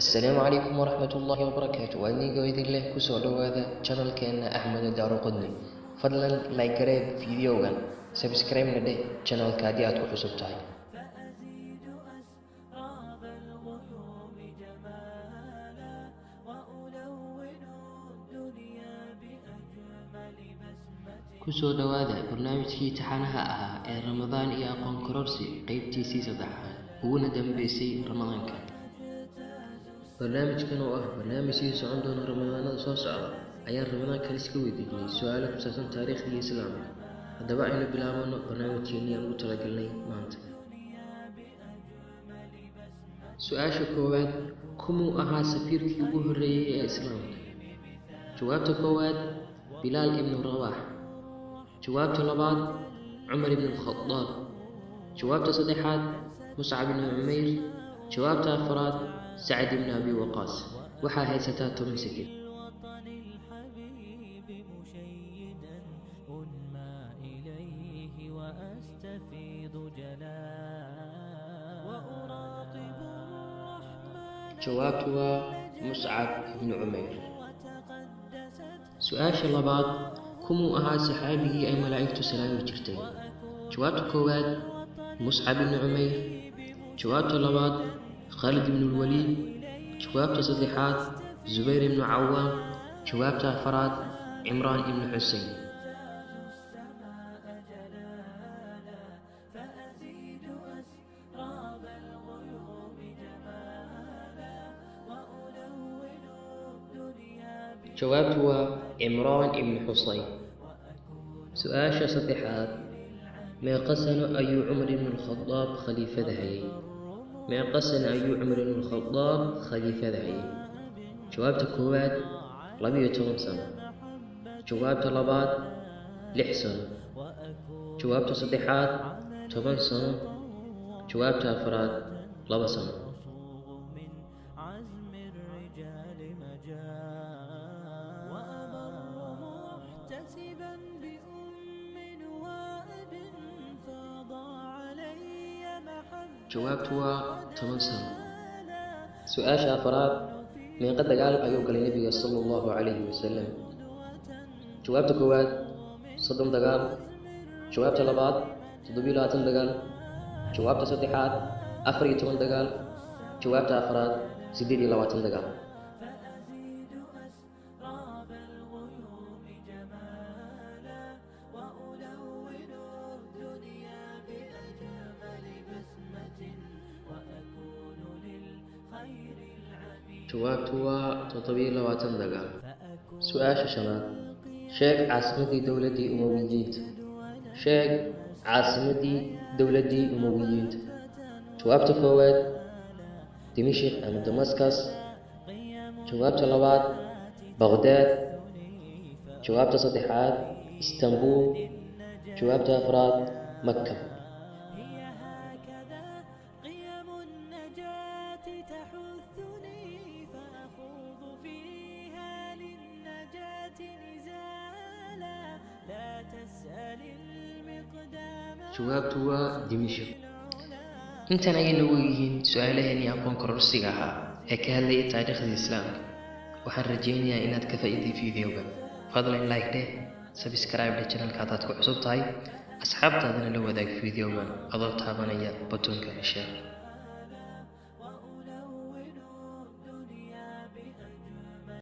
Asalaamu calaykum waraxmatullaahi wabarakaatu. Waa inigoo idin leh kusoo dhowaada channelkeena Axmed Daaruqudni. Fadlan like garee videogan, subscribe-na dheh channelka haddii aad ku cusub tahay. فأزيد أسراب الغيوم جمالا وألون الدنيا بأجمل بسمة. Kusoo dhowaada barnaamijkii taxanaha ahaa ee Ramadaan iyo aqoon kororsi, qeybtiisii saddexaad uguna dambeysay Ramadaanka. Barnaamijkan oo ah barnaamij sii socon doona Ramadaanada soo socda ayaan Ramadaankan iska weydiinay su-aalo ku saabsan taariikhdii Islaamka. Haddaba aynu bilaabano barnaamijkeenii aan ugu talagalnay maanta. Su-aasha koowaad: kumuu ahaa safiirkii ugu horreeyay ee Islaamka? Jawaabta koowaad: Bilaal ibnu Rawax. Jawaabta labaad: Cumar ibnu Alkhadaab. Jawaabta saddexaad: Muscab ibnu Cumeyr. Jawaabta afraad: Sacad ibnu Abi Waqaas. Waxaa haysataa 10 second. الوطن الحبيب مشيدا أنمى إليه وأستفيض جلالا وأراقب الرحمن. Jawaabtu waa Muscab ibnu Cumeyr. وتقدست. Su-aasha labaad: kumuu ahaa saxaabigii ay malaa'igtu salaami jirtay? Jawaabta koowaad: Muscab ibnu Cumeyr. Jawaabta labaad: Khaalid ibnu Lwaliid. Jawaabta saddexaad: Zubayr ibnu Cawaam. Jawaabta afaraad: Cimraan ibnu Xusein. السماء جلالا فأزيد أسراب الغيوم جمالا وألون الدنيا. Jawaabtu waa Cimraan ibnu Xuseyn. Su-aasha saddexaad: meeqa sano ayuu Cumar ibnu Alkhadaab khaliifada hayay? Meeqa sano ayuu Cumar ibnu Alkhadaab khaliifada hayay? Jawaabta koowaad: 12 sano. Jawaabta labaad: 6 sano. Jawaabta saddexaad: 10 sano. Jawaabta afraad: 2 sano. من عزم الرجال مجال وأبر محتسبا بأم وأب فاض علي محبة. Jawaabtu waa 10 sano. Su-aasha afraad: meeqa dagaal ayuu galay Nebiga sala Allahu calayhi wasalam? Jawaabta koowaad: 30 dagaal. Jawaabta labaad: 27 dagaal. Jawaabta saddexaad: 14 dagaal. Jawaabta afraad: 28 dagaal. فأزيد أسراب الغيوم جمالا وألون الدنيا بأجمل بسمة وأكون للخير العميم. Jawaabtu waa 27 dagaal. فأكون Su-aasha shanaad: sheeg caasimadii dowladdii Umowiyiinta. Sheeg caasimadii dowladdii Umowiyiinta. Jawaabta koowaad: Dimishik ama Damascus. Jawaabta labaad: Baqhdaad. Jawaabta saddexaad: Istanbul. Jawaabta afraad: Maka. هي هكذا قيم النجاة تحثني فأخوض فيها للنجاة نزالا لا تسأل المقدام. Jawaabtu waa Dimishik. Intan ayay nagu yihiin su-aalaheenii aqoon kororsiga ahaa ee ka hadlayay taariikhda Islaamka. Waxaan rajaynayaa inaad ka faa'iiday videoga. Fadlan like dheh, subscribe dheh channelka haddaad ku cusub tahay, asxaabtaadana la wadaag videogan adoo taabanaya buttonka share.